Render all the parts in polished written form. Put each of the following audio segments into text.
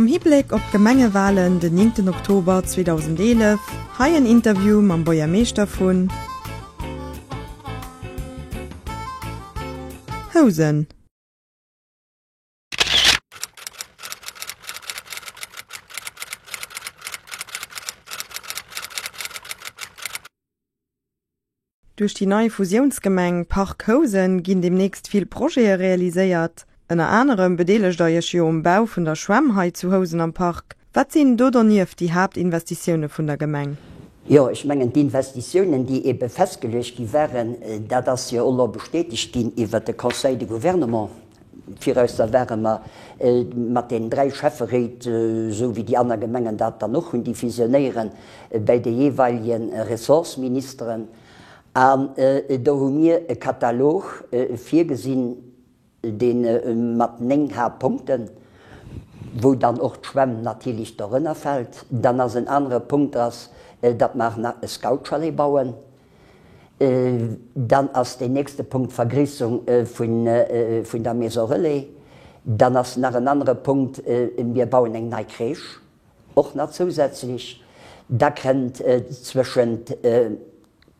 Am Hibléck op d'Gemengewalen den 9 Oktober 2011, hei en Interview mam Buergermeeschter vun Housen. Duerch déi nei Fusiounsgemeng Parc Housen ginn deemnächst vill Projete realiséiert. Ënner anerem bedeelegt der Iech jo um Bau vun der Schwämm hei zu Housen am Park. Wat sinn do donieft déi Haaptinvestitioune vun der Gemeng? Jo, ech mengen d'Investitiounen, déi ebe festgeluecht gi waren, dat ass jo elo bestätegt ginn iwwert de Conseil de Gouvernement. Virausser ware mer mat deenen 3 Schäfferéit, esou wéi déi aner Gemengen dat dann och hunn, déi fusionéieren, bäi de jeeweilege Ressortsministeren. An do hu mir e Katalog virgesinn, dee mat 9 Haaptpunkten, wou dann och d'Schwämm natierlech dorënner fält. Dann ass en anere Punkt ass, datt mer nach e Scoutschalet bauen. Dann ass deen nächste Punkt d'Vergréissung vun der Maison Relais. Dann ass nach en anere Punkt, mir bauen eng nei Crèche och nach zousätzlech. Da kënnt zwëschent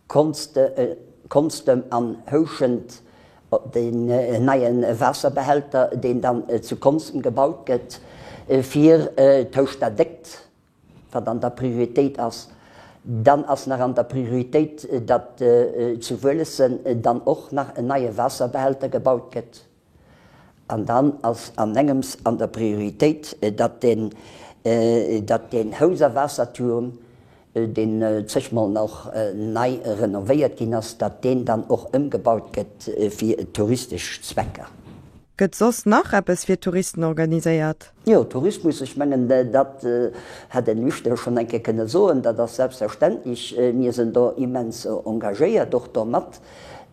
Konstem an Houschent deen neie Waasserbehälter, deen dann zu Konstem gebaut gëtt fir d'Houschter Déckt. Wat an der Prioritéit ass. Dann ass nach an der Prioritéit, datt zu Wuelessen dann och nach en neie Waasserbehälter gebaut gëtt. An dann ass an engems an der Prioritéit, datt deen, datt deen Houser Waassertuerm, deen zegmol och nei renovéiert ginn ass, datt deen dann och ëmgebaut gëtt fir touristesch Zwecker. Gëtt soss nach eppes fir Touristen organiséiert? Jo, Tourismus, ech mengen, dat hätt en Michel schonn eng Kéier kënne soen, dat ass selbstverständlech. Mir sinn do immens engagéiert och domat.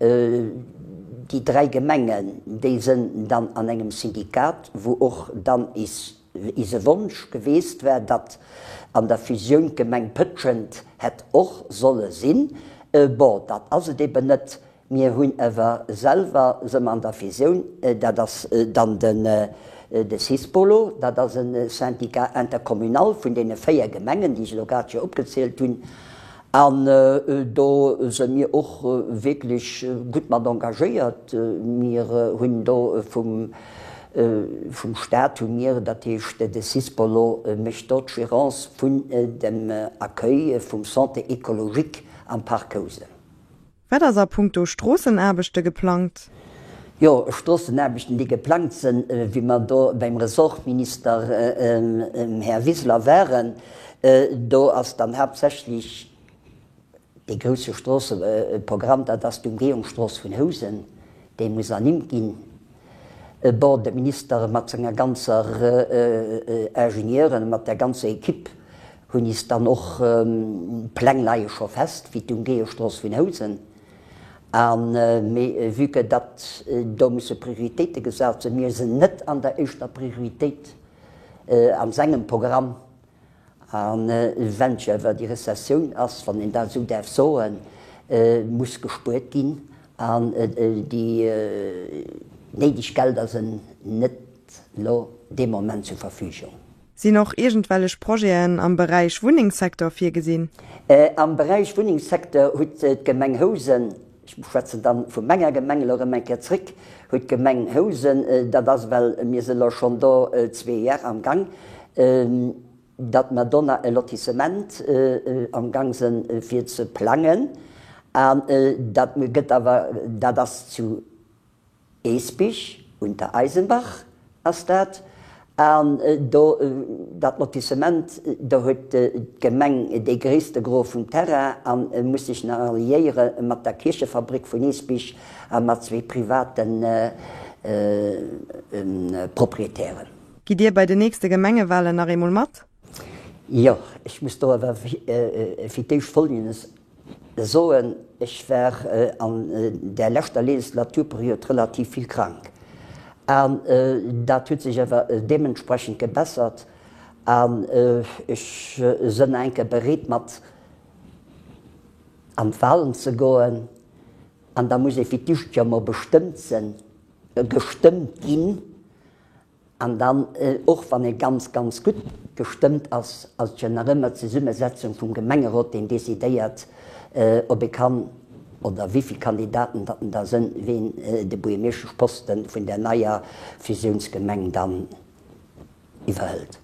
Déi 3 Gemengen, déi sinn dann an engem Syndikat, wou och dann ise Wonsch geweest war, datt an der Fusioun d'Gemeng Pëtschent hätt och solle sinn. Bon, dat ass et eben net. Mir hunn awer selwer, se mer an der Fusioun, dat ass dann de Sispolo, dat ass e Syndicat intercommunal vun deene 4 Gemengen, déi ech elo grad jo opgezielt hunn, an do se mir och wierklech gutt mat engagéiert. Mir hunn do vum vum Stat hu mir, dat heescht de Sispolo mécht do d'Gérance vun dem Accueil vum Centre écologique am Parc Housen. Wat ass a punkto Stroossenaarbechte geplangt? Jo, Stroossenaarbechten, déi geplangt sinn, wéi mer do beim Ressortminister Här Wiseler waren, do ass dann haaptsächlech dee grousse Stroosseprogramm, dat ass d'Umgehungsstrooss vun Housen, déi muss ernimmt ginn. Bon, de Minister mat senger ganzer Ingenieuren, mat der ganzer Equipe hunn is dann och, d'Pläng leie scho fest fir d'Umgehungsstrooss vun Housen. An, mee vue que datt do musse Prioritéite gesat sinn, mir sinn net an der éischter Prioritéit an sengem Programm, a wench awer déi Rezessioun ass, wann een dat esou däerf soen, muss gespuert ginn an déi néideg Gelder sinn net elo dee Moment zur Verfügung. Sinn och iergendwellech Projeten am Beräich Wunnengssecteur virgesinn? Am Beräich Wunnengssecteur huet d'Gemeng Housen, ech schwätzen dann vu menger Gemeng elo erëm eng Kéier zréck, huet d'Gemeng Housen, dat ass well mir si elo schonn do zwee Jar am Gang, datt mer do nach e Lotissement am Gang sinn fir ze plangen an dat gëtt awer, dat ass zu Eesbich, Untereisenbach ass dat, an do dat Lotissement, do huet d'Gemeng dee gréisste Gros vum Terrain a muss sech nach alliéiere mat der Kierchefabrik vun Eesbich a mat zwee private Proprietären. Gitt Dir bei den nächste Gemengewalen nach eemol mat? Jo, ech muss do awer fir d'éischt Folgendes soen, Ech war an där leschter Legislaturperiod relativ vill krank an dat huet sech awer deementsprechend gebessert an ech sënn enke bereet mat an d'Wahlen ze goen an da muss ee fir d'éischt jo emol bestëmmt sënn, gestëmmt ginn. An dann, och wann e ganz, ganz gutt gestëmmt ass, ass et jo nach ëmmer d'Zesummesetzung vum Gemengerot, deen decidéiert, ob e kann oder wéi vill Kandidaten datt en da sënn, ween de Buergermeeschteschposte vun där neier Fusiounsgemeng dann iwwerhëlt.